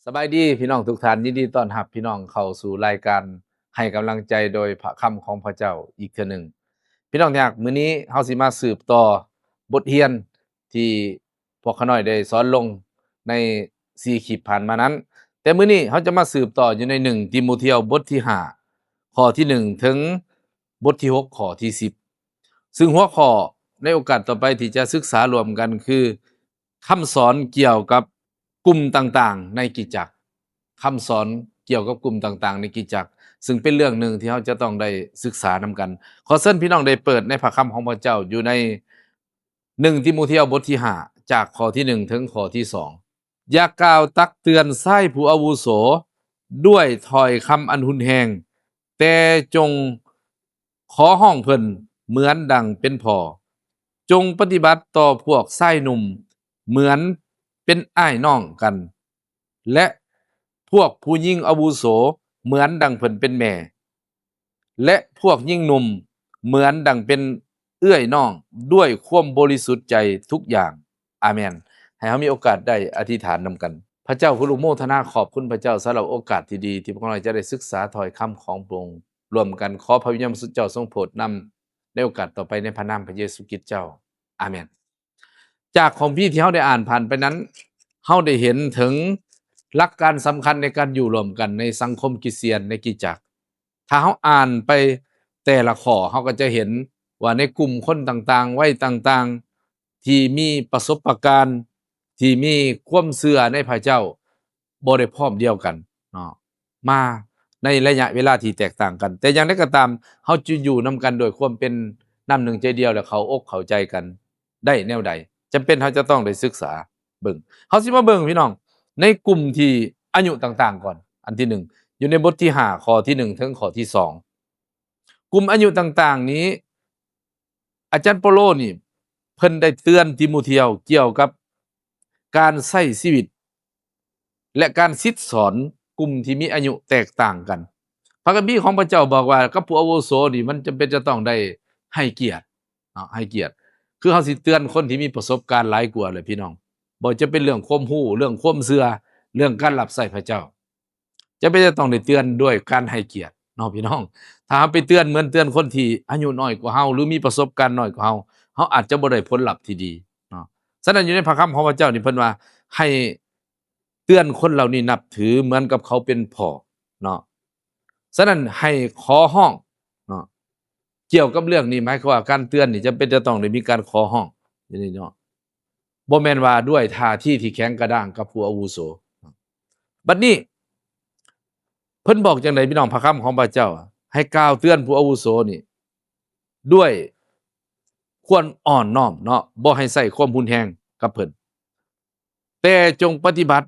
ສະບາຍດີພີ່ນ້ອງທຸກທ່ານ, ຍິນດີຕ້ອນຮັບພີ່ນ້ອງເຂົ້າສູ່ລາຍການໃຫ້ກຳລັງໃຈໂດຍພະຄຳຂອງພະເຈົ້າອີກເທື່ອໜຶ່ງ. ພີ່ນ້ອງທີ່ຮັກ, ມື້ນີ້ເຮົາຊິມາສືບຕໍ່ບົດຮຽນທີ່ພວກຂ້ານ້ອຍໄດ້ສອນລົງໃນສີ່ຄລິບຜ່ານມານັ້ນ, ແຕ່ມື້ນີ້ເຮົາຈະມາສືບຕໍ່ຢູ່ໃນໜຶ່ງຕີໂມທຽວບົດທີຫ້າ ຂໍ້ທີໜຶ່ງ ເຖິງບົດທີຫົກ ຂໍ້ທີສິບ ຊຶ່ງຫົວຂໍ້ໃນໂອກາດຕໍ່ໄປທີ່ຈະສຶກສາລວມກັນຄື ຄຳສອນກ່ຽວກັບກຸ່ມຕ່າງໆໃນຄຣິສຕະຈັກ, ຄຳສອນກ່ຽວກັບກຸ່ມຕ່າງໆໃນຄຣິສຕະຈັກ, ຊຶ່ງເປັນເລື່ອງໜຶ່ງທີ່ເຮົາຈະຕ້ອງໄດ້ສຶກສານຳກັນ. ຂໍເຊີນພີ່ນ້ອງໄດ້ເປີດໃນພະຄຳຂອງພະເຈົ້າ ຢູ່ໃນໜຶ່ງຕີໂມທຽວບົດທີຫ້າ ຈາກຂໍ້ທີໜຶ່ງ ເຖິງຂໍ້ທີສອງ. ຢ່າກ່າວຕັກເຕືອນຊາຍຜູ້ອາວຸໂສດ້ວຍຖ້ອຍຄຳອັນຮຸນແຮງ, ແຕ່ຈົ່ງຂໍຮ້ອງເພິ່ນເໝືອນດັ່ງເປັນພໍ່. ຈົ່ງປະຕິບັດຕໍ່ພວກຊາຍໜຸ່ມເໝືອນເປັນອ້າຍນ້ອງກັນ, ແລະ ພວກຜູ້ຍິງອາວຸໂສເໝືອນດັ່ງເພິ່ນເປັນແມ່, ແລະ ພວກຍິງໜຸ່ມເໝືອນດັ່ງເປັນເອື້ອຍນ້ອງ, ດ້ວຍຄວາມບໍລິສຸດໃຈທຸກຢ່າງ. ອາເມນ. ໃຫ້ເຮົາມີໂອກາດໄດ້ອະທິຖານນຳກັນ. ພະເຈົ້າ, ພວກລູກໂມທະນາຂອບຄຸນພະເຈົ້າສຳລັບໂອກາດທີ່ດີ ທີ່ພວກເຮົາຈະໄດ້ສຶກສາຖ້ອຍຄຳຂອງພະອົງຮ່ວມກັນ. ຂໍພະວິນຍານບໍລິສຸດເຈົ້າຊົງໂປດນຳໃນໂອກາດຕໍ່ໄປ ໃນພະນາມພະເຢຊູຄຣິດເຈົ້າ. ອາເມນ. ຈາກຄຳພີທີ່ເຮົາໄດ້ອ່ານຜ່ານໄປນັ້ນ, ເຮົາໄດ້ເຫັນເຖິງຫຼັກການສຳຄັນໃນການຢູ່ຮ່ວມກັນໃນສັງຄົມຄຣິສຕຽນໃນຄຣິສຕະຈັກ. ຖ້າເຮົາອ່ານໄປແຕ່ລະຂໍ້, ເຮົາກໍຈະເຫັນວ່າໃນກຸ່ມຄົນຕ່າງໆ, ໄວຕ່າງໆ, ທີ່ມີປະສົບປະການ, ທີ່ມີຄວາມເຊື່ອໃນພະເຈົ້າ ບໍ່ໄດ້ພ້ອມດຽວກັນເນາະ, ມາໃນໄລຍະເວລາທີ່ແຕກຕ່າງກັນ. ແຕ່ຢ່າງໃດກໍຕາມ, ເຮົາຈະຢູ່ນຳກັນໂດຍຄວາມເປັນນ້ຳໜຶ່ງໃຈດຽວ ແລະ ເຂົ້າອົກເຂົ້າໃຈກັນໄດ້ແນວໃດ? ຈຳເປັນເຮົາຈະຕ້ອງໄດ້ສຶກສາເບິ່ງ. ເຮົາຊິມາເບິ່ງ, ພີ່ນ້ອງ, ໃນກຸ່ມທີ່ອາຍຸຕ່າງໆກ່ອນ. ອັນທີໜຶ່ງ, ຢູ່ໃນບົດທີຫ້າ ຂໍ້ທີໜຶ່ງ ເຖິງຂໍ້ທີສອງ. ກຸ່ມອາຍຸຕ່າງໆນີ້, ອາຈານເປົາໂລນີ້ ເພິ່ນໄດ້ເຕືອນຕີໂມທຽວກ່ຽວກັບການໃຊ້ຊີວິດ ແລະ ການສິດສອນກຸ່ມທີ່ມີອາຍຸແຕກຕ່າງກັນ. ພະຄຳພີຂອງພະເຈົ້າບອກວ່າ ກັບຜູ້ອາວຸໂສນີ້ ມັນຈຳເປັນຈະຕ້ອງໄດ້ໃຫ້ກຽດເນາະ, ໃຫ້ກຽດ. ຄືເຮົາຊິເຕືອນຄົນທີ່ມີປະສົບການຫຼາຍກວ່າແຫຼະ ພີ່ນ້ອງ, ບໍ່ຈະເປັນເລື່ອງຄວາມຮູ້, ເລື່ອງຄວາມເຊື່ອ, ເລື່ອງການຮັບໃຊ້ພະເຈົ້າ. ຈຳເປັນຈະຕ້ອງໄດ້ເຕືອນດ້ວຍການໃຫ້ກຽດເນາະ ພີ່ນ້ອງ. ຖ້າເຮົາໄປເຕືອນເໝືອນເຕືອນຄົນທີ່ອາຍຸນ້ອຍກວ່າເຮົາ ຫຼື ມີປະສົບການນ້ອຍກວ່າເຮົາ, ເຮົາອາດຈະບໍ່ໄດ້ຜົນລັບທີ່ດີເນາະ. ສະນັ້ນ ຢູ່ໃນພະຄຳຂອງພະເຈົ້ານີ້ ເພິ່ນວ່າໃຫ້ເຕືອນຄົນເຫຼົ່ານີ້ນັບຖືເໝືອນກັບເຂົາເປັນພໍ່ເນາະ. ສະນັ້ນ ໃຫ້ຂໍຮ້ອງເນາະ. ກ່ຽວກັບເລື່ອງນີ້ ໝາຍຄວາມວ່າການເຕືອນນີ້ຈຳເປັນຈະຕ້ອງໄດ້ມີການຂໍຮ້ອງຢູ່ນີ້ເນາະ. ບໍ່ແມ່ນວ່າດ້ວຍທ່າທີທີ່ແຂງກະດ້າງກັບຜູ້ອາວຸໂສ. ບັດນີ້ ເພິ່ນບອກຈັ່ງໃດ ພີ່ນ້ອງ? ພະຄຳຂອງພະເຈົ້າ ໃຫ້ກ່າວເຕືອນຜູ້ອາວຸໂສນີ້ດ້ວຍຄວາມອ່ອນນ້ອມເນາະ, ບໍ່ໃຫ້ໃຊ້ຄວາມຮຸນແຮງກັບເພິ່ນ. ແຕ່ຈົ່ງປະຕິບັດ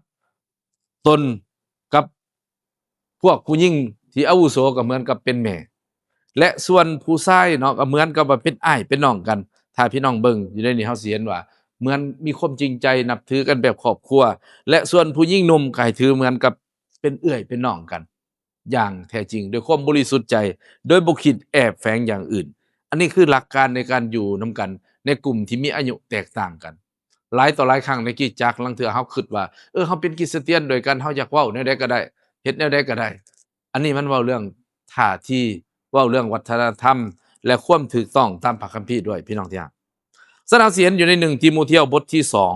ຕົນກັບພວກຜູ້ຍິງທີ່ອາວຸໂສກໍເໝືອນກັບເປັນແມ່, ແລະ ສ່ວນຜູ້ຊາຍເນາະ ກໍເໝືອນກັບວ່າເປັນອ້າຍເປັນນ້ອງກັນ. ຖ້າພີ່ນ້ອງເບິ່ງຢູ່ໃນນີ້ ເຮົາຊິເຫັນວ່າເໝືອນມີຄວາມຈິງໃຈ ນັບຖືກັນແບບຄອບຄົວ, ແລະ ສ່ວນຜູ້ຍິງໜຸ່ມກໍໃຫ້ຖືເໝືອນກັບເປັນເອື້ອຍເປັນນ້ອງກັນ ຢ່າງແທ້ຈິງ ດ້ວຍຄວາມບໍລິສຸດໃຈ ໂດຍບໍ່ຄິດແອບແຝງຢ່າງອື່ນ. ອັນນີ້ຄືຫຼັກການໃນການຢູ່ນຳກັນໃນກຸ່ມທີ່ມີອາຍຸແຕກຕ່າງກັນ. ຫຼາຍຕໍ່ຫຼາຍຄັ້ງໃນຄຣິສຕະຈັກ ລາງເທື່ອເຮົາຄິດວ່າ ເອີ ເຮົາເປັນຄຣິສຕຽນດ້ວຍກັນ ເຮົາຢາກເວົ້າແນວໃດກໍໄດ້ ເຮັດແນວໃດກໍໄດ້. ອັນນີ້ມັນເວົ້າເລື່ອງທ່າທີ, ເວົ້າເລື່ອງວັດທະນະທຳ ແລະ ຄວາມຖືກຕ້ອງຕາມພະຄຳພີດ້ວຍ ພີ່ນ້ອງທີ່ຮັກ. ສະນັ້ນ ເຮົາຊິເຫັນຢູ່ໃນໜຶ່ງຕີໂມທຽວບົດທີສອງ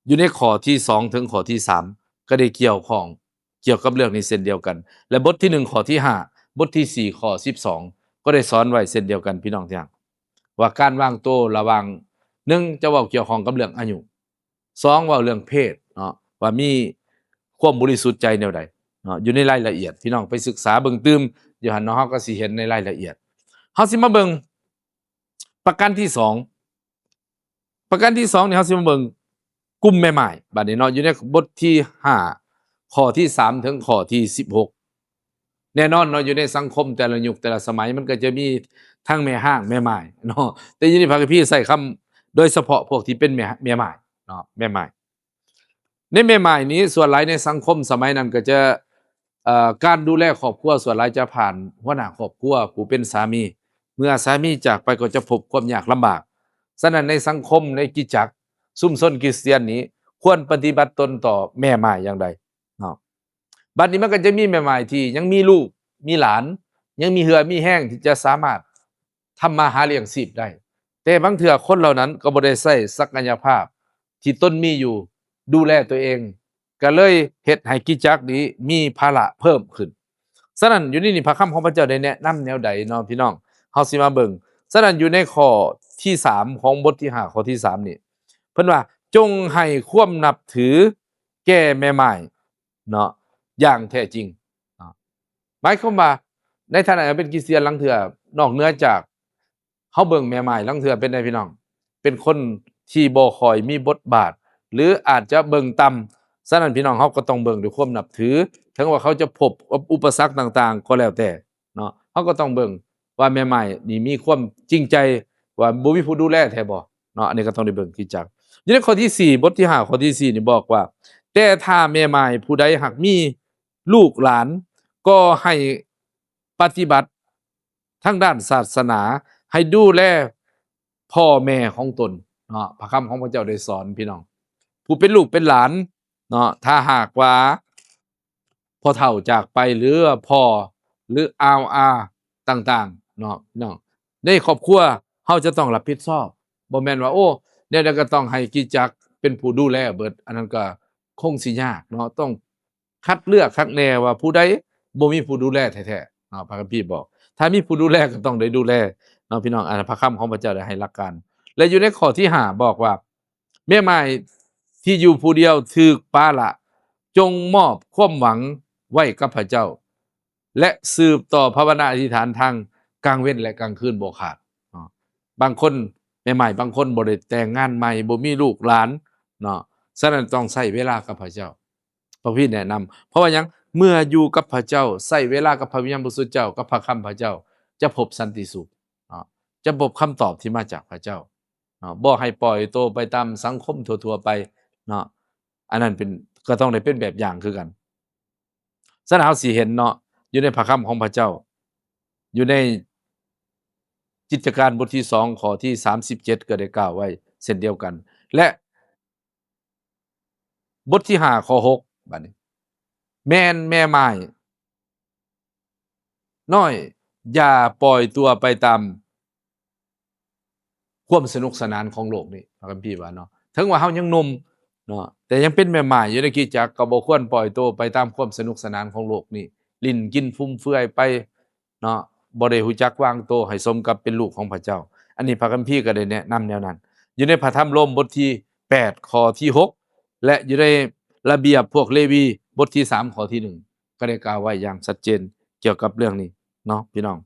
ຢູ່ໃນຂໍ້ທີສອງເຖິງຂໍ້ທີສາມ ກໍໄດ້ກ່ຽວຂ້ອງກ່ຽວກັບເລື່ອງນີ້ເຊັ່ນດຽວກັນ ແລະ ບົດທີໜຶ່ງ ຂໍ້ທີຫ້າ, ບົດທີສີ່ ຂໍ້ສິບສອງ ກໍໄດ້ສອນໄວ້ເຊັ່ນດຽວກັນ ພີ່ນ້ອງທີ່ຮັກ, ວ່າການວາງໂຕລະຫວ່າງ ໜຶ່ງ ຈະເວົ້າກ່ຽວຂ້ອງກັບເລື່ອງອາຍຸ, ສອງ ເວົ້າເລື່ອງເພດເນາະ ວ່າມີຄວາມບໍລິສຸດໃຈແນວໃດເນາະ. ຢູ່ໃນລາຍລະອຽດ ພີ່ນ້ອງໄປສຶກສາເບິ່ງຕື່ມຢູ່ຫັ້ນເນາະ, ເຮົາກໍຊິເຫັນໃນລາຍລະອຽດ. ເຮົາຊິມາເບິ່ງປະການທີສອງ ປະການທີສອງນີ້ ເຮົາຊິມາເບິ່ງກຸ່ມແມ່ໝ້າຍບາດນີ້ເນາະ, ຢູ່ໃນບົດທີຫ້າ ຂໍ້ທີສາມເຖິງຂໍ້ທີສິບຫົກ. ແນ່ນອນເນາະ ຢູ່ໃນສັງຄົມແຕ່ລະຍຸກແຕ່ລະສະໄໝ ມັນກໍຈະມີທັງແມ່ຮ້າງແມ່ໝ້າຍເນາະ, ແຕ່ຢູ່ໃນພະຄຳພີໃຊ້ຄຳໂດຍສະເພາະພວກທີ່ເປັນແມ່ ແມ່ໝ້າຍເນາະ, ແມ່ໝ້າຍ. ໃນແມ່ໝ້າຍນີ້ ສ່ວນຫຼາຍໃນສັງຄົມສະໄໝນັ້ນກໍຈະ ເອີ ການດູແລຄອບຄົວສ່ວນຫຼາຍຈະຜ່ານຫົວໜ້າຄອບຄົວ ຜູ້ເປັນສາມີ. ເມື່ອສາມີຈາກໄປກໍຈະພົບຄວາມຍາກລຳບາກ. ສະນັ້ນ ໃນສັງຄົມ ໃນຄຣິສຕະຈັກ ຊຸມຊົນຄຣິສຕຽນນີ້ ຄວນປະຕິບັດຕົນຕໍ່ແມ່ໝ້າຍຢ່າງໃດ? ບັດນີ້ມັນກໍຈະມີແມ່ໝ້າຍທີ່ຍັງມີລູກມີຫຼານ ຍັງມີເຫື່ອມີແຮງທີ່ຈະສາມາດທຳມາຫາລ້ຽງຊີບໄດ້ ແຕ່ບາງເທື່ອຄົນເຫຼົ່ານັ້ນກໍບໍ່ໄດ້ໃຊ້ສັກກະຍະພາບທີ່ຕົນມີຢູ່ດູແລຕົວເອງ ກໍເລີຍເຮັດໃຫ້ກິດຈັກນີ້ມີພາລະເພີ່ມຂຶ້ນ. ສະນັ້ນ ຢູ່ໃນນີ້ພະຄຳຂອງພະເຈົ້າໄດ້ແນະນຳແນວໃດເນາະພີ່ນ້ອງ? ເຮົາຊິມາເບິ່ງ. ສະນັ້ນ ຢູ່ໃນຂໍ້ທີສາມຂອງບົດທີຫ້າ ຂໍ້ທີສາມນີ້ ເພິ່ນວ່າ ຈົ່ງໃຫ້ຄວາມນັບຖືແກ່ແມ່ໝ້າຍເນາະ ຢ່າງແທ້ຈິງເນາະ. ໝາຍຄວາມວ່າ ໃນຖານະເປັນຄຣິສຕຽນ ລາງເທື່ອນອກເໜືອຈາກ ເຮົາເບິ່ງແມ່ໝ້າຍລາງເທື່ອເປັນໃດພີ່ນ້ອງ ເປັນຄົນທີ່ບໍ່ຄ່ອຍມີບົດບາດ ຫຼື ອາດຈະເບິ່ງຕ່ຳ. ສະນັ້ນ ພີ່ນ້ອງ ເຮົາກໍຕ້ອງເບິ່ງດ້ວຍຄວາມນັບຖື ເຖິງວ່າເຂົາຈະພົບກັບອຸປະສັກຕ່າງໆກໍແລ້ວແຕ່ເນາະ ເຮົາກໍຕ້ອງເບິ່ງວ່າແມ່ໝ້າຍນີ້ມີຄວາມຈິງໃຈ ວ່າບໍ່ມີຜູ້ດູແລແທ້ບໍ່ເນາະ. ອັນນີ້ກໍຕ້ອງໄດ້ເບິ່ງຄຣິສຕະຈັກ. ຢູ່ໃນຂໍ້ທີສີ່ ບົດທີຫ້າ ຂໍ້ທີສີ່ນີ້ບອກວ່າ ແຕ່ຖ້າແມ່ໝ້າຍຜູ້ໃດຫາກມີລູກຫຼານ ກໍໃຫ້ປະຕິບັດ ທາງດ້ານສາສະໜາ ໃຫ້ດູແລພໍ່ແມ່ຂອງຕົນເນາະ. ພະຄຳຂອງພະເຈົ້າໄດ້ສອນພີ່ນ້ອງ ຜູ້ເປັນລູກເປັນຫຼານເນາະ ຖ້າຫາກວ່າພໍ່ເຖົ້າຈາກໄປ ຫຼືວ່າພໍ່ ຫຼືອາວອາຕ່າງໆເນາະ ພີ່ນ້ອງ ໃນຄອບຄົວເຮົາຈະຕ້ອງຮັບຜິດຊອບ ບໍ່ແມ່ນວ່າ ໂອ້ ແນວໃດກໍຕ້ອງໃຫ້ກິດຈັກເປັນຜູ້ດູແລເບິດ ອັນນັ້ນກໍຄົງຊິຍາກເນາະ ຕ້ອງ ຄັດເລືອກຄັກແນ່ວ່າຜູ້ໃດບໍ່ມີຜູ້ດູແລແທ້ໆເນາະ. ພະຄຳພີບອກ ຖ້າມີຜູ້ດູແລກໍຕ້ອງໄດ້ດູແລເນາະ ພີ່ນ້ອງ. ອັນນັ້ນພະຄຳຂອງພະເຈົ້າໄດ້ໃຫ້ຫຼັກການ ແລະ ຢູ່ໃນຂໍ້ທີຫ້າບອກວ່າ ແມ່ໝ້າຍທີ່ຢູ່ຜູ້ດຽວຖືກປະລະ ຈົ່ງມອບຄວາມຫວັງໄວ້ກັບພະເຈົ້າ ແລະ ສືບຕໍ່ພາວະນາອະທິຖານທັງກາງເວັນ ແລະ ກາງຄືນບໍ່ຂາດເນາະ. ບາງຄົນ ແມ່ໝ້າຍບາງຄົນບໍ່ໄດ້ແຕ່ງງານໃໝ່ ບໍ່ມີລູກຫຼານເນາະ ສະນັ້ນຕ້ອງໃຊ້ເວລາກັບພະເຈົ້າ. ພະຄຳພີແນະນຳ ເພາະວ່າຫຍັງ? ເມື່ອຢູ່ກັບພະເຈົ້າ ໃຊ້ເວລາກັບພະວິນຍານບໍລິສຸດເຈົ້າ ກັບພະຄຳພະເຈົ້າ ຈະພົບສັນຕິສຸກເນາະ ຈະພົບຄຳຕອບທີ່ມາຈາກພະເຈົ້າເນາະ. ບໍ່ໃຫ້ປ່ອຍໂຕໄປຕາມສັງຄົມທົ່ວໆໄປເນາະ ອັນນັ້ນເປັນ ກໍຕ້ອງໄດ້ເປັນແບບຢ່າງຄືກັນ. ສະນັ້ນເຮົາຊິເຫັນເນາະ ຢູ່ໃນພະຄຳຂອງພະເຈົ້າ ຢູ່ໃນກິດຈະການບົດທີສອງ ຂໍ້ທີສາມສິບເຈັດ ກໍໄດ້ກ່າວໄວ້ເຊັ່ນດຽວກັນ ແລະ ບົດທີຫ້າ ຂໍ້ຫົກ ບາດນີ້ ແມ່ນແມ່ໝ້າຍນ້ອຍ ຢ່າປ່ອຍຕົວໄປຕາມຄວາມສະໜຸກສະໜານຂອງໂລກນີ້ ພະຄຳພີວ່າເນາະ. ເຖິງວ່າເຮົາຍັງໜຸ່ມເນາະ ແຕ່ຍັງເປັນແມ່ໝ້າຍຢູ່ໃນຄຣິສຕະຈັກ ກໍບໍ່ຄວນປ່ອຍໂຕໄປຕາມຄວາມສະໜຸກສະໜານຂອງໂລກນີ້ ຫຼິ້ນກິນຟຸມເຟືອຍໄປ ເນາະ ບໍ່ໄດ້ຮູ້ຈັກວາງໂຕໃຫ້ສົມກັບເປັນລູກຂອງພະເຈົ້າ. ອັນນີ້ພະຄຳພີກໍໄດ້ແນະນຳແນວນັ້ນ ຢູ່ໃນພະທຳໂລມບົດທີແປດ ຂໍ້ທີຫົກ ແລະ ຢູ່ໃນລະບຽບພວກເລວີບົດທີສາມ ຂໍ້ທີໜຶ່ງ ກໍໄດ້ກ່າວໄວ້ຢ່າງຊັດເຈນກ່ຽວກັບເລື່ອງນີ້ເນາະ ພີ່ນ້ອງ.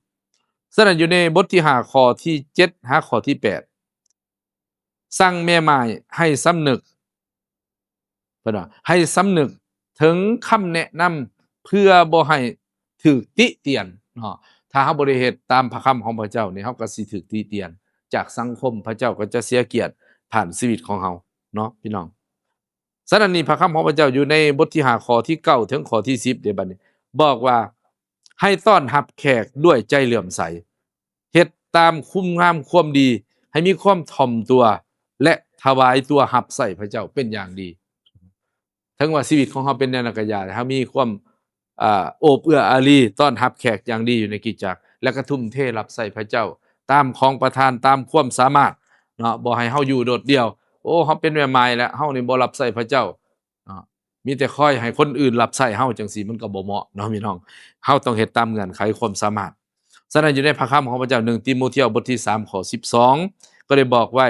ສະນັ້ນ ຢູ່ໃນບົດທີຫ້າ ຂໍ້ທີເຈັດ ຫາຂໍ້ທີແປດ ສັ່ງແມ່ໝ້າຍໃຫ້ສຳນຶກ ເພິ່ນວ່າໃຫ້ສຳນຶກເຖິງຄຳແນະນຳ ເພື່ອບໍ່ໃຫ້ຖືກຕິຕຽນເນາະ. ຖ້າເຮົາບໍ່ໄດ້ເຮັດຕາມພະຄຳຂອງພະເຈົ້ານີ້ ເຮົາກໍຊິຖືກຕິຕຽນຈາກສັງຄົມ, ພະເຈົ້າກໍຈະເສຍກຽດຜ່ານຊີວິດຂອງເຮົາເນາະ ພີ່ນ້ອງ. ສະນັ້ນນີ້ ພະຄຳຂອງພະເຈົ້າຢູ່ໃນບົດທີຫ້າ ຂໍ້ທີເກົ້າ ເຖິງຂໍ້ທີສິບເດ້ ບັດນີ້ ບອກວ່າ ໃຫ້ຕ້ອນຮັບແຂກດ້ວຍໃຈເຫຼື້ອມໃສ, ເຮັດຕາມຄຸນງາມຄວາມດີ, ໃຫ້ມີຄວາມຖ່ອມຕົວ ແລະ ຖວາຍຕົວຮັບໃຊ້ພະເຈົ້າເປັນຢ່າງດີ. ເຖິງວ່າຊີວິດຂອງເຮົາເປັນແນວໃດກໍຢ່າ, ໃຫ້ເຮົາມີຄວາມ ອາ ໂອບເອື້ອອາຣີ ຕ້ອນຮັບແຂກຢ່າງດີຢູ່ໃນຄຣິສຕະຈັກ ແລະ ກະທຸ່ມເທຮັບໃຊ້ພະເຈົ້າ ຕາມຂອງປະທານ ຕາມຄວາມສາມາດເນາະ. ບໍ່ໃຫ້ເຮົາຢູ່ໂດດດ່ຽວ, ໂອ້ ເຮົາເປັນແມ່ໝ້າຍແລ້ວ ເຮົານີ້ບໍ່ຮັບໃຊ້ພະເຈົ້າເນາະ, ມີແຕ່ຄອຍໃຫ້ຄົນອື່ນຮັບໃຊ້ເຮົາ ຈັ່ງຊີ້ມັນກໍບໍ່ເໝາະເນາະ ພີ່ນ້ອງ. ເຮົາຕ້ອງເຮັດຕາມເງື່ອນໄຂຄວາມສາມາດ. ສະນັ້ນ ຢູ່ໃນພະຄຳຂອງພະເຈົ້າ ໜຶ່ງ ຕີໂມທຽວ ບົດທີສາມ ຂໍ້ສິບສອງ ກໍໄດ້ບອກໄວ້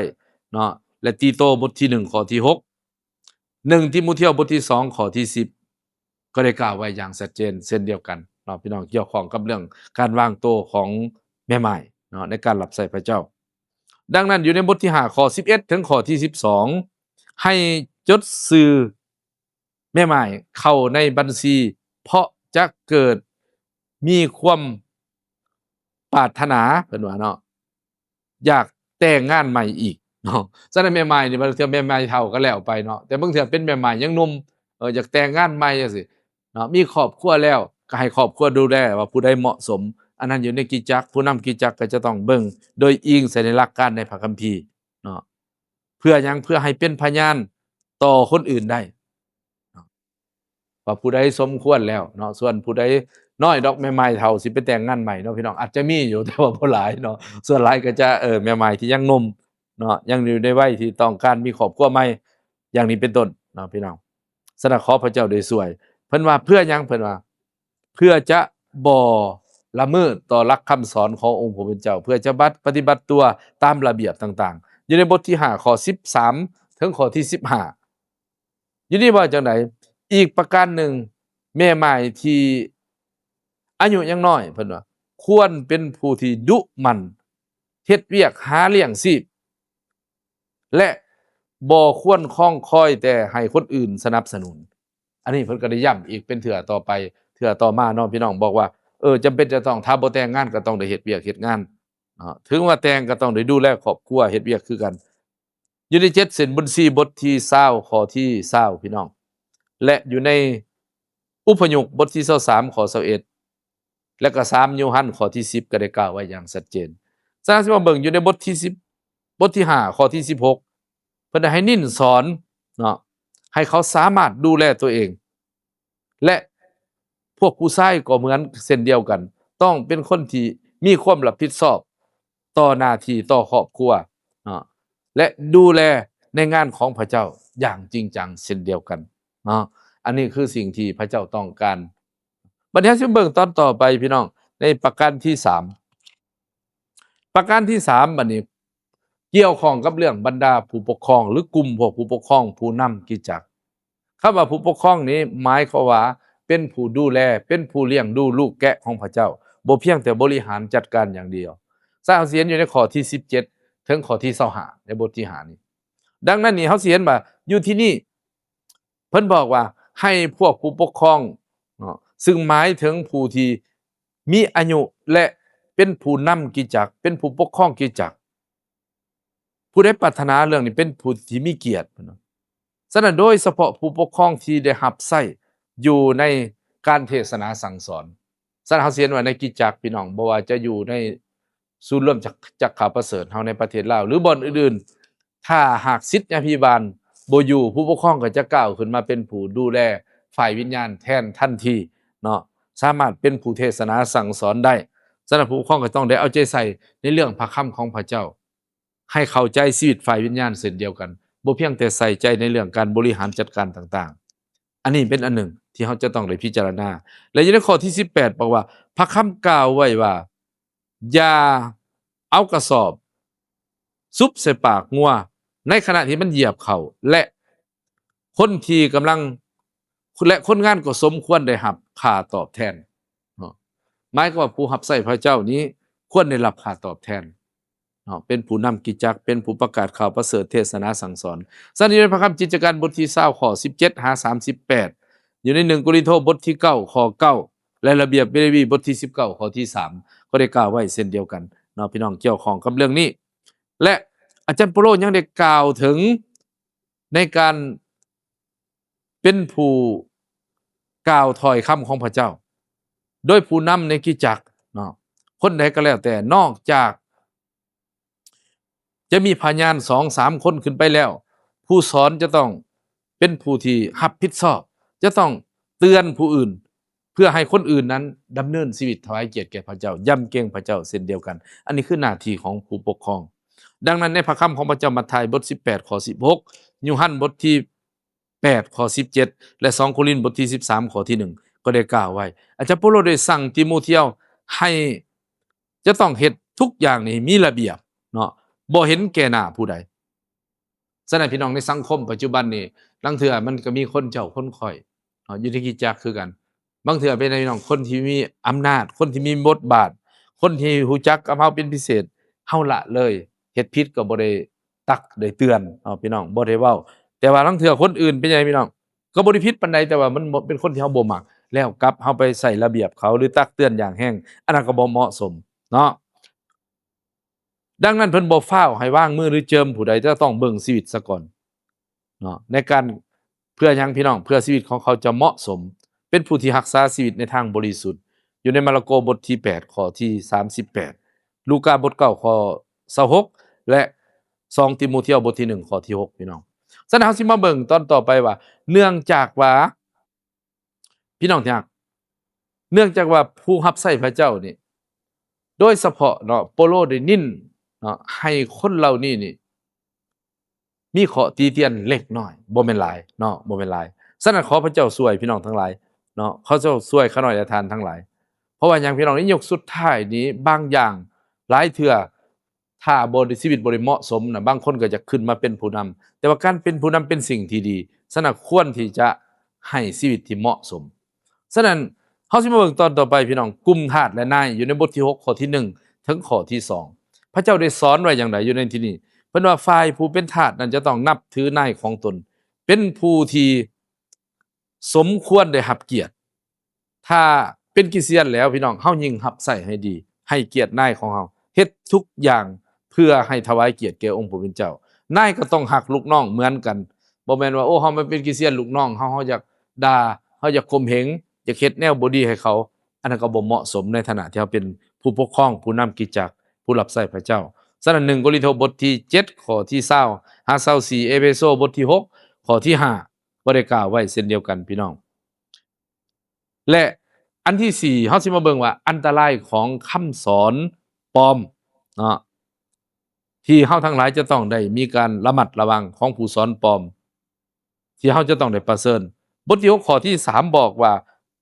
ເນາະ ແລະ ຕີໂຕ ບົດທີໜຶ່ງ ຂໍ້ທີຫົກ ໜຶ່ງ ຕີໂມທຽວ ບົດທີສອງ ຂໍ້ທີສິບ ກໍໄດ້ກ່າວໄວ້ຢ່າງຊັດເຈນເຊັ່ນດຽວກັນເນາະ ພີ່ນ້ອງ, ກ່ຽວຂ້ອງກັບເລື່ອງການວາງໂຕຂອງແມ່ໝ້າຍເນາະ ໃນການຮັບໃຊ້ພະເຈົ້າ. ດັ່ງນັ້ນ ຢູ່ໃນບົດທີຫ້າ ຂໍ້ສິບເອັດ ເຖິງຂໍ້ທີສິບສອງ ໃຫ້ຈົດຊື່ແມ່ໝ້າຍເຂົ້າໃນບັນຊີ ເພາະຈະເກີດມີຄວາມປາດຖະໜາ ເພິ່ນວ່າເນາະ ຢາກແຕ່ງງານໃໝ່ອີກເນາະ. ສະນັ້ນແມ່ໝ້າຍນີ້ ບາງເທື່ອແມ່ໝ້າຍເຖົ້າກໍແລ້ວໄປເນາະ, ແຕ່ບາງເທື່ອເປັນແມ່ໝ້າຍຍັງໜຸ່ມ ເອີ ຢາກແຕ່ງງານໃໝ່ຈັ່ງຊີ້ເນາະ, ມີຄອບຄົວແລ້ວກໍໃຫ້ຄອບຄົວດູແລວ່າຜູ້ໃດເໝາະສົມ. ອັນນັ້ນຢູ່ໃນຄຣິສຕະຈັກ ຜູ້ນຳຄຣິສຕະຈັກກໍຈະຕ້ອງເບິ່ງໂດຍອີງໃສ່ໃນຫຼັກການໃນພະຄຳພີເນາະ. ເພື່ອຫຍັງ? ເພື່ອໃຫ້ເປັນພະຍານຕໍ່ຄົນອື່ນໄດ້ເນາະ. ວ່າຜູ້ໃດສົມຄວນແລ້ວເນາະ. ສ່ວນຜູ້ໃດນ້ອຍດອກ ແມ່ໝ້າຍເຖົ້າ ຊິໄປແຕ່ງງານໃໝ່ເນາະ ພີ່ນ້ອງ, ອາດຈະມີຢູ່ ແຕ່ວ່າບໍ່ຫຼາຍເນາະ. ສ່ວນຫຼາຍກໍຈະ ເອີ ແມ່ໝ້າຍທີ່ຍັງໜຸ່ມເນາະ ຍັງຢູ່ໃນໄວທີ່ຕ້ອງການມີຄອບຄົວໃໝ່ ຢ່າງນີ້ເປັນຕົ້ນເນາະ ພີ່ນ້ອງ. ສະນັ້ນ ຂໍພະເຈົ້າໄດ້ຊ່ວຍ. ເພິ່ນວ່າເພື່ອຫຍັງ? ເພິ່ນວ່າ ເພື່ອຈະບໍ່ລະເມີດຕໍ່ຫຼັກຄຳສອນຂອງອົງພະຜູ້ເປັນເຈົ້າ, ເພື່ອຈະບັດ ປະຕິບັດຕົວຕາມລະບຽບຕ່າງໆ. ຢູ່ໃນບົດທີຫ້າ ຂໍ້ສິບສາມ ເຖິງຂໍ້ທີສິບຫ້າ ຢູ່ນີ້ວ່າຈັ່ງໃດ? ອີກປະການໜຶ່ງ, ແມ່ໝ້າຍທີ່ອາຍຸຍັງນ້ອຍ ເພິ່ນວ່າ ຄວນເປັນຜູ້ທີ່ດຸໝັ່ນ ເຮັດວຽກຫາລ້ຽງຊີບ ແລະ ບໍ່ຄວນຄອງຄອຍແຕ່ໃຫ້ຄົນອື່ນສະໜັບສະໜູນ. ອັນນີ້ເພິ່ນກໍໄດ້ຢ້ຳອີກເປັນເທື່ອຕໍ່ໄປ ເທື່ອຕໍ່ມາເນາະ ພີ່ນ້ອງ. ບອກວ່າ ເອີ ຈຳເປັນຈະຕ້ອງ ຖ້າບໍ່ແຕ່ງງານກໍຕ້ອງໄດ້ເຮັດວຽກເຮັດງານເນາະ, ເຖິງວ່າແຕ່ງກໍຕ້ອງໄດ້ດູແລຄອບຄົວ ເຮັດວຽກຄືກັນ. ຢູ່ໃນເຈັດເສັ້ນບຸນຊີ ບົດທີຊາວ ຂໍ້ທີຊາວ ພີ່ນ້ອງ, ແລະ ຢູ່ໃນອຸປະໂຍກ ບົດທີຊາວສາມ ຂໍ້ຊາວເອັດ ແລະກໍ ສາມ ໂຍຮັນ ຂໍ້ທີສິບ ກໍໄດ້ກ່າວໄວ້ຢ່າງຊັດເຈນ. ສະນັ້ນ ຊິມາເບິ່ງຢູ່ໃນບົດທີສິບ ບົດທີຫ້າ ຂໍ້ທີສິບຫົກ ເພິ່ນໄດ້ໃຫ້ນິນສອນເນາະ ໃຫ້ເຂົາສາມາດດູແລຕົວເອງ ແລະ ພວກຜູ້ຊາຍກໍເໝືອນເຊັ່ນດຽວກັນ ຕ້ອງເປັນຄົນທີ່ມີຄວາມຮັບຜິດຊອບຕໍ່ໜ້າທີ່ ຕໍ່ຄອບຄົວເນາະ ແລະ ດູແລໃນງານຂອງພະເຈົ້າຢ່າງຈິງຈັງເຊັ່ນດຽວກັນເນາະ. ອັນນີ້ຄືສິ່ງທີ່ພະເຈົ້າຕ້ອງການ. ບັດນີ້ເຮົາຊິເບິ່ງຕອນຕໍ່ໄປ ພີ່ນ້ອງ, ໃນປະການທີສາມ ປະການທີສາມ ບັດນີ້ ກ່ຽວຂ້ອງກັບເລື່ອງບັນດາຜູ້ປົກຄອງ ຫຼື ກຸ່ມພວກຜູ້ປົກຄອງ, ຜູ້ນຳກິດຈັກ. ຄຳວ່າຜູ້ປົກຄອງນີ້ ໝາຍຄວາມວ່າເປັນຜູ້ດູແລ, ເປັນຜູ້ລ້ຽງດູລູກແກະຂອງພະເຈົ້າ, ບໍ່ພຽງແຕ່ບໍລິຫານຈັດການຢ່າງດຽວ. ສະນັ້ນ ເຮົາຊິເຫັນຢູ່ໃນຂໍ້ທີສິບເຈັດ ເຖິງຂໍ້ທີຊາວຫ້າ ໃນບົດທີຫ້ານີ້. ດັ່ງນັ້ນນີ້ ເຮົາຊິເຫັນວ່າຢູ່ທີ່ນີ້ ເພິ່ນບອກວ່າໃຫ້ພວກຜູ້ປົກຄອງເນາະ, ຊຶ່ງໝາຍເຖິງຜູ້ທີ່ມີອາຍຸ ແລະ ເປັນຜູ້ນຳກິດຈັກ, ເປັນຜູ້ປົກຄອງກິດຈັກ, ຜູ້ໃດປາດຖະໜາເລື່ອງນີ້ເປັນຜູ້ທີ່ມີກຽດເນາະ. ສະນັ້ນ ໂດຍສະເພາະຜູ້ປົກຄອງທີ່ໄດ້ຮັບໃຊ້ຢູ່ໃນການເທດສະໜາສັ່ງສອນ. ສະນັ້ນ ເຮົາຊິເຫັນວ່າໃນກິດຈັກ ພີ່ນ້ອງ, ບໍ່ວ່າຈະຢູ່ໃນ ສູນລວມຈັກ ຈັກຂ່າວປະເສີດເຮົາໃນປະເທດລາວ ຫຼື ບ່ອນອື່ນໆ, ຖ້າຫາກສິດຍາພິບານບໍ່ຢູ່, ຜູ້ປົກຄອງກໍຈະກ້າວຂຶ້ນມາເປັນຜູ້ດູແລຝ່າຍວິນຍານແທນທັນທີເນາະ, ສາມາດເປັນຜູ້ເທດສະໜາສັ່ງສອນໄດ້. ສະນັ້ນ ຜູ້ປົກຄອງກໍຕ້ອງໄດ້ເອົາໃຈໃສ່ໃນເລື່ອງພະຄຳຂອງພະເຈົ້າ, ໃຫ້ເຂົ້າໃຈຊີວິດຝ່າຍວິນຍານເຊັ່ນດຽວກັນ, ບໍ່ພຽງແຕ່ໃສ່ໃຈໃນເລື່ອງການບໍລິຫານຈັດການຕ່າງໆ. ອັນນີ້ເປັນອັນໜຶ່ງທີ່ເຮົາຈະຕ້ອງໄດ້ພິຈາລະນາ. ແລະ ຢູ່ໃນຂໍ້ທີສິບແປດ ບອກວ່າ ພະຄຳກ່າວໄວ້ວ່າ ຢ່າເອົາກະສອບຊຸບໃສ່ປາກງົວໃນຂະນະທີ່ມັນຢຽບເຂົ້າ ແລະ ຄົນທີ່ກຳລັງ ແລະ ຄົນງານກໍສົມຄວນໄດ້ຮັບຄ່າຕອບແທນເນາະ. ໝາຍຄວາມວ່າຜູ້ຮັບໃຊ້ພະເຈົ້ານີ້ຄວນໄດ້ຮັບຄ່າຕອບແທນເນາະ, ເປັນຜູ້ນຳກິດຈັກ, ເປັນຜູ້ປະກາດຂ່າວປະເສີດ, ເທດສະໜາສັ່ງສອນ. ຊັ້ນຢູ່ໃນພະຄຳກິດຈະການບົດທີຊາວ ຂໍ້ສິບເຈັດຫາສາມສິບແປດ, ຢູ່ໃນໜຶ່ງໂກລິນໂທບົດທີເກົ້າ ຂໍ້ເກົ້າ ແລະ ລະບຽບເລວີບົດທີສິບເກົ້າ ຂໍ້ທີສາມ ກໍໄດ້ກ່າວໄວ້ເຊັ່ນດຽວກັນເນາະ ພີ່ນ້ອງ, ກ່ຽວຂ້ອງກັບເລື່ອງນີ້. ແລະ ອາຈານເປາໂລຍັງໄດ້ກ່າວເຖິງໃນການເປັນຜູ້ກ່າວຖ້ອຍຄຳຂອງພະເຈົ້າ ໂດຍຜູ້ນຳໃນຄຣິສຕະຈັກເນາະ, ຄົນໃດກໍແລ້ວແຕ່ ນອກຈາກ ຈະມີພະຍານສອງສາມຄົນຂຶ້ນໄປແລ້ວ, ຜູ້ສອນຈະຕ້ອງເປັນຜູ້ທີ່ຮັບຜິດຊອບ, ຈະຕ້ອງເຕືອນຜູ້ອື່ນ ເພື່ອໃຫ້ຄົນອື່ນນັ້ນດຳເນີນຊີວິດຖວາຍກຽດແກ່ພະເຈົ້າ, ຢຳເກງພະເຈົ້າເຊັ່ນດຽວກັນ. ອັນນີ້ຄືໜ້າທີ່ຂອງຜູ້ປົກຄອງ. ດັ່ງນັ້ນ ໃນພະຄຳຂອງພະເຈົ້າ ມັດທາຍບົດສິບແປດ ຂໍ້ສິບຫົກ, ໂຍຮັນບົດທີ ແປດ ຂໍ້ສິບເຈັດ ແລະ ສອງໂກລິນບົດທີສິບສາມ ຂໍ້ທີໜຶ່ງ ກໍໄດ້ກ່າວໄວ້. ອາຈານເປົາໂລໄດ້ສັ່ງຕີໂມທຽວໃຫ້ຈະຕ້ອງເຮັດທຸກຢ່າງນີ້ມີລະບຽບເນາະ, ບໍ່ເຫັນແກ່ໜ້າຜູ້ໃດ. ສະນັ້ນ ພີ່ນ້ອງ, ໃນສັງຄົມປັດຈຸບັນນີ້ ລາງເທື່ອມັນກໍມີຄົນເຈົ້າຄົນຂ້ອຍເນາະ, ຢູ່ໃນຄຣິສຕະຈັກຄືກັນ. ບາງເທື່ອເປັນຫຍັງ ພີ່ນ້ອງ, ຄົນທີ່ມີອຳນາດ, ຄົນທີ່ມີບົດບາດ, ຄົນທີ່ຮູ້ຈັກກັບເຮົາເປັນພິເສດ, ເຮົາລະເລີຍ, ເຮັດຜິດກໍບໍ່ໄດ້ຕັກໄດ້ເຕືອນເນາະ ພີ່ນ້ອງ, ບໍ່ໄດ້ເວົ້າ. ແຕ່ວ່າລາງເທື່ອຄົນອື່ນເປັນຫຍັງ ພີ່ນ້ອງ, ກໍບໍ່ໄດ້ຜິດປານໃດ, ແຕ່ວ່າມັນບໍ່ ເປັນຄົນທີ່ເຮົາບໍ່ມັກ, ແລ້ວກັບເຮົາໄປໃສ່ລະບຽບເຂົາ ຫຼື ຕັກເຕືອນຢ່າງແຮງ, ອັນນັ້ນກໍບໍ່ເໝາະສົມເນາະ. ດັ່ງນັ້ນ ເພິ່ນບໍ່ຟ້າວໃຫ້ວາງມື ຫຼື ເຈີມຜູ້ໃດ, ຈະຕ້ອງເບິ່ງຊີວິດສາກ່ອນເນາະ. ໃນການ ເພື່ອຫຍັງ ພີ່ນ້ອງ? ເພື່ອຊີວິດຂອງເຂົາຈະເໝາະສົມ, ເປັນຜູ້ທີ່ຮັກສາຊີວິດໃນທາງບໍລິສຸດ. ຢູ່ໃນມາລະໂກບົດທີແປດ ຂໍ້ທີສາມສິບແປດ, ລູກາບົດເກົ້າ ຂໍ້ຊາວຫົກ ແລະ ສອງຕີໂມທຽວບົດທີໜຶ່ງ ຂໍ້ທີຫົກ ພີ່ນ້ອງ. ສະນັ້ນ ເຮົາຊິມາເບິ່ງຕອນຕໍ່ໄປວ່າ ເນື່ອງຈາກວ່າ ພີ່ນ້ອງທີ່ຮັກ, ເນື່ອງຈາກວ່າຜູ້ຮັບໃຊ້ພະເຈົ້ານີ້ ໂດຍສະເພາະເນາະ ເປາໂລໄດ້ນິນເນາະ ໃຫ້ຄົນເຫຼົ່ານີ້ນີ້ ມີຂໍ້ຕິຕຽນເລັກນ້ອຍ ບໍ່ແມ່ນຫຼາຍເນາະ ບໍ່ແມ່ນຫຼາຍ. ສະນັ້ນ ຂໍພະເຈົ້າຊ່ວຍພີ່ນ້ອງທັງຫຼາຍເນາະ, ຂໍເຈົ້າຊ່ວຍຂ້ານ້ອຍ ແລະ ທ່ານທັງຫຼາຍ. ເພາະວ່າຫຍັງ ພີ່ນ້ອງ? ໃນຍຸກສຸດທ້າຍນີ້ ບາງຢ່າງ ຫຼາຍເທື່ອ ຖ້າບໍ່ໄດ້ ຊີວິດບໍ່ໄດ້ເໝາະສົມນະ ບາງຄົນກໍຈະຂຶ້ນມາເປັນຜູ້ນຳ, ແຕ່ວ່າການເປັນຜູ້ນຳເປັນສິ່ງທີ່ດີ. ສະນັ້ນ ຄວນທີ່ຈະໃຫ້ຊີວິດທີ່ເໝາະສົມ. ສະນັ້ນ ເຮົາຊິມາເບິ່ງຕອນຕໍ່ໄປ ພີ່ນ້ອງ, ກຸ່ມທາດ ແລະ ນາຍ ຢູ່ໃນບົດທີຫົກ ຂໍ້ທີໜຶ່ງ ເຖິງຂໍ້ທີສອງ ພະເຈົ້າໄດ້ສອນໄວ້ຢ່າງໃດຢູ່ໃນທີ່ນີ້? ເພິ່ນວ່າ ຝ່າຍຜູ້ເປັນທາດນັ້ນຈະຕ້ອງນັບຖືນາຍຂອງຕົນ ເປັນຜູ້ທີ່ສົມຄວນໄດ້ຮັບກຽດ. ຖ້າເປັນຄຣິສຕຽນແລ້ວ ພີ່ນ້ອງ, ເຮົາຍິ່ງຮັບໃຊ້ໃຫ້ດີ, ໃຫ້ກຽດນາຍຂອງເຮົາ, ເຮັດທຸກຢ່າງເພື່ອໃຫ້ຖວາຍກຽດແກ່ອົງຜູ້ເປັນເຈົ້າ. ນາຍກໍຕ້ອງຮັກລູກນ້ອງເໝືອນກັນ. ບໍ່ແມ່ນວ່າ ໂອ້ ເຮົາມາເປັນຄຣິສຕຽນ ລູກນ້ອງເຮົາ ເຮົາຢາກດ່າ, ເຮົາຢາກຂົ່ມເຫງ, ຢາກເຮັດແນວບໍ່ດີໃຫ້ເຂົາ. ອັນນັ້ນກໍບໍ່ເໝາະສົມໃນຖານະທີ່ເຮົາເປັນຜູ້ປົກຄອງ, ຜູ້ນຳຄຣິສຕະຈັກ, ຜູ້ຮັບໃຊ້ພະເຈົ້າ. ສະນັ້ນ ໜຶ່ງໂກລິນໂທ ບົດທີເຈັດ ຂໍ້ທີຊາວ ຫາ ຊາວສີ່, ເອເຟໂຊ ບົດທີຫົກ ຂໍ້ທີຫ້າ ກໍໄດ້ກ່າວໄວ້ເຊັ່ນດຽວກັນ ພີ່ນ້ອງ. ແລະ ອັນທີສີ່ ເຮົາຊິມາເບິ່ງວ່າ ອັນຕະລາຍຂອງຄຳສອນປອມເນາະ ທີ່ເຮົາທັງຫຼາຍຈະຕ້ອງໄດ້ມີການລະມັດລະວັງ ຂອງຜູ້ສອນປອມ ທີ່ເຮົາຈະຕ້ອງໄດ້ປະເຊີນ. ບົດທີຫົກ ຂໍ້ທີສາມ ບອກວ່າ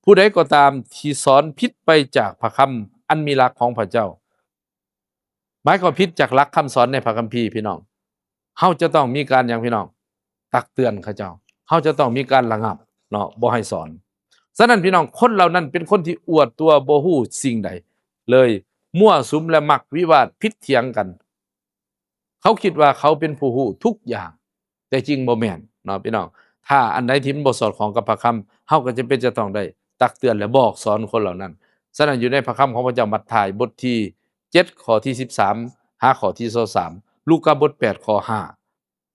ຜູ້ໃດກໍຕາມທີ່ສອນຜິດໄປຈາກພະຄຳອັນມີຫຼັກຂອງພະເຈົ້າ, ໝາຍຄວາມຜິດຈາກຫຼັກຄຳສອນໃນພະຄຳພີ ພີ່ນ້ອງ, ເຮົາຈະຕ້ອງມີການຫຍັງ ພີ່ນ້ອງ? ຕັກເຕືອນເຂົາເຈົ້າ. ເຮົາຈະຕ້ອງມີການລະງັບເນາະ, ບໍ່ໃຫ້ສອນ. ສະນັ້ນ ພີ່ນ້ອງ, ຄົນເຫຼົ່ານັ້ນເປັນຄົນທີ່ອວດຕົວ ບໍ່ຮູ້ສິ່ງໃດເລີຍ, ມົ້ວສຸມ ແລະ ມັກວິວາດຜິດຖຽງກັນ. ເຂົາຄິດວ່າເຂົາເປັນຜູ້ຮູ້ທຸກຢ່າງ, ແຕ່ຈິງບໍ່ແມ່ນເນາະ ພີ່ນ້ອງ. ຖ້າອັນໃດທີ່ມັນບໍ່ສອດຄ່ອງກັບພະຄຳ, ເຮົາກໍຈຳເປັນຈະຕ້ອງໄດ້ຕັກເຕືອນ ແລະ ບອກສອນຄົນເຫຼົ່ານັ້ນ. ສະນັ້ນ ຢູ່ໃນພະຄຳຂອງພະເຈົ້າ ມັດທາຍ ບົດທີເຈັດ ຂໍ້ທີສິບສາມ ຫາຂໍ້ທີຊາວສາມ, ລູກາ ບົດແປດ ຂໍ້ຫ້າ,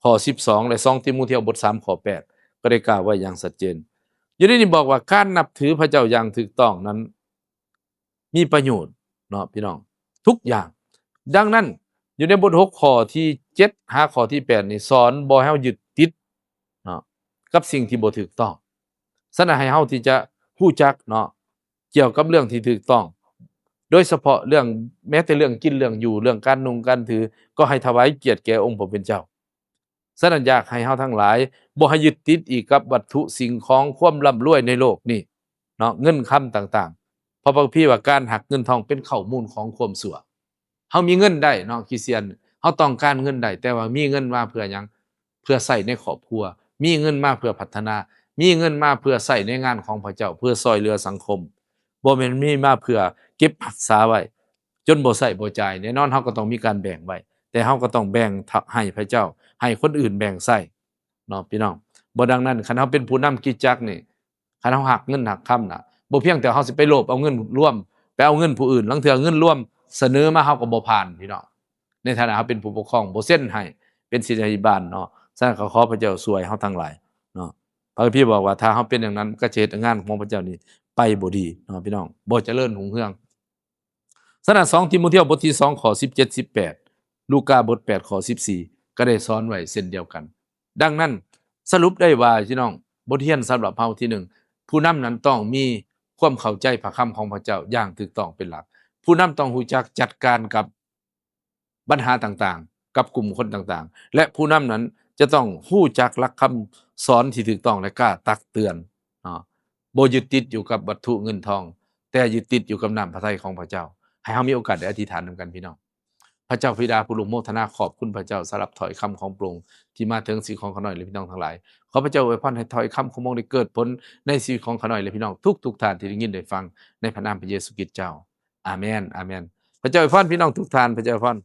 ຂໍ້ສິບສອງ ແລະ ສອງຕີໂມທຽວ ບົດສາມ ຂໍ້ແປດ ກໍໄດ້ກ່າວໄວ້ຢ່າງຊັດເຈນ. ຢູ່ໃນນີ້ບອກວ່າ ການນັບຖືພະເຈົ້າຢ່າງຖືກຕ້ອງນັ້ນ ມີປະໂຫຍດເນາະ ພີ່ນ້ອງ, ທຸກຢ່າງ. ດັ່ງນັ້ນ ຢູ່ໃນບົດຫົກ ຂໍ້ທີເຈັດ ຫາຂໍ້ທີແປດນີ້ ສອນບໍ່ໃຫ້ເຮົາຍຶດຕິດເນາະ ກັບສິ່ງທີ່ບໍ່ຖືກຕ້ອງ. ສະນັ້ນ ໃຫ້ເຮົາທີ່ຈະຮູ້ຈັກເນາະ ກ່ຽວກັບເລື່ອງທີ່ຖືກຕ້ອງ, ໂດຍສະເພາະເລື່ອງ ແມ້ແຕ່ເລື່ອງກິນເລື່ອງຢູ່, ເລື່ອງການນຸ່ງການຖື, ກໍໃຫ້ຖວາຍກຽດແກ່ອົງພະຜູ້ເປັນເຈົ້າ. ສະນັ້ນ ຢາກໃຫ້ເຮົາທັງຫຼາຍບໍ່ໃຫ້ຍຶດຕິດອີກກັບວັດຖຸສິ່ງຂອງຄວາມລ່ຳລວຍໃນໂລກນີ້ເນາະ, ເງິນຄຳຕ່າງໆ. ເພາະພະຄຳພີວ່າ ການຮັກເງິນທອງເປັນເຄົ້າມູນຂອງຄວາມຊົ່ວ. ເຮົາມີເງິນໄດ້ເນາະ ຄຣິສຕຽນ, ເຮົາຕ້ອງການເງິນໄດ້, ແຕ່ວ່າມີເງິນມາເພື່ອຫຍັງ? ເພື່ອໃຊ້ໃນຄອບຄົວ, ມີເງິນມາເພື່ອພັດທະນາ, ມີເງິນມາເພື່ອໃຊ້ໃນງານຂອງພະເຈົ້າ, ເພື່ອຊ່ອຍເຫຼືອສັງຄົມ. ບໍ່ແມ່ນມີມາເພື່ອເກັບຮັກສາໄວ້ ຈົນບໍ່ໃຊ້ບໍ່ຈ່າຍ. ແນ່ນອນ ເຮົາກໍຕ້ອງມີການແບ່ງໄວ້, ແຕ່ເຮົາກໍຕ້ອງແບ່ງໃຫ້ພະເຈົ້າ, ໃຫ້ຄົນອື່ນແບ່ງໃຊ້ເນາະ ພີ່ນ້ອງ. ບໍ່ ດັ່ງນັ້ນ ຄັນເຮົາເປັນຜູ້ນຳຄຣິສຕະຈັກນີ້, ຄັນເຮົາຮັກເງິນຮັກຄຳນະ, ບໍ່ພຽງແຕ່ເຮົາຊິໄປໂລບເອົາເງິນລວມ, ໄປເອົາເງິນຜູ້ອື່ນ, ລາງເທື່ອເງິນລວມສະເໜີມາ ເຮົາກໍບໍ່ຜ່ານ ພີ່ນ້ອງ. ໃນຖານະເຮົາເປັນຜູ້ປົກຄອງ ບໍ່ເຊັນໃຫ້ເປັນສິດທະພິບານເນາະ. ສະນັ້ນ ກໍຂໍພະເຈົ້າຊ່ວຍເຮົາທັງຫຼາຍເນາະ. ພະຄຳພີບອກວ່າ ຖ້າເຮົາເປັນຢ່າງນັ້ນ ມັນກໍຈະເຮັດໃຫ້ງານຂອງພະເຈົ້ານີ້ໄປບໍ່ດີເນາະ ພີ່ນ້ອງ, ບໍ່ຈະເລີນຮຸ່ງເຮືອງ. ສະນັ້ນ ສອງຕີໂມທຽວ ບົດທີສອງ ຂໍ້ສິບເຈັດ ສິບແປດ, ລູກາ ບົດແປດ ຂໍ້ສິບສີ່ ກໍໄດ້ສອນໄວ້ເຊັ່ນດຽວກັນ. ດັ່ງນັ້ນ ສະຫຼຸບໄດ້ວ່າ ພີ່ນ້ອງ, ບົດຮຽນສຳລັບເຮົາທີໜຶ່ງ, ຜູ້ນຳນັ້ນຕ້ອງມີຄວາມເຂົ້າໃຈພະຄຳຂອງພະເຈົ້າຢ່າງຖືກຕ້ອງເປັນຫຼັກ. ຜູ້ນຳຕ້ອງຮູ້ຈັກຈັດການກັບບັນຫາຕ່າງໆ, ກັບກຸ່ມຄົນຕ່າງໆ ແລະ ຜູ້ນຳນັ້ນຈະຕ້ອງຮູ້ຈັກຫຼັກຄຳສອນທີ່ຖືກຕ້ອງ ແລະ ກ້າຕັກເຕືອນເນາະ, ບໍ່ຍຶດຕິດຢູ່ກັບວັດຖຸເງິນທອງ, ແຕ່ຍຶດຕິດຢູ່ກັບນ້ຳພະໄທຂອງພະເຈົ້າ. ໃຫ້ເຮົາມີໂອກາດໄດ້ອະທິຖານນຳກັນ ພີ່ນ້ອງ. ພະເຈົ້າບິດາຜູ້ລົງໂມທະນາຂອບຄຸນພະເຈົ້າສຳລັບຖ້ອຍຄຳຂອງພະອົງທີ່ມາເຖິງຊີວິດຂອງຂ້ານ້ອຍ ແລະ ພີ່ນ້ອງທັງຫຼາຍ. ຂໍພະເຈົ້າອວຍພອນໃຫ້ຖ້ອຍຄຳຂອງພະອົງໄດ້ເກີດຜົນໃນຊີວິດຂອງຂ້ານ້ອຍ ແລະ ພີ່ນ້ອງທຸກໆທ່ານທີ່ໄດ້ຍິນໄດ້ຟັງ ໃນພະນາມພະເຢຊູຄຣິດເຈົ້າ. ອາເມນ, ອາເມນ. ພະເຈົ້າອວຍພອນພີ່ນ້ອງທຸກທ່ານ, ພະເຈົ້າອວຍພອນ.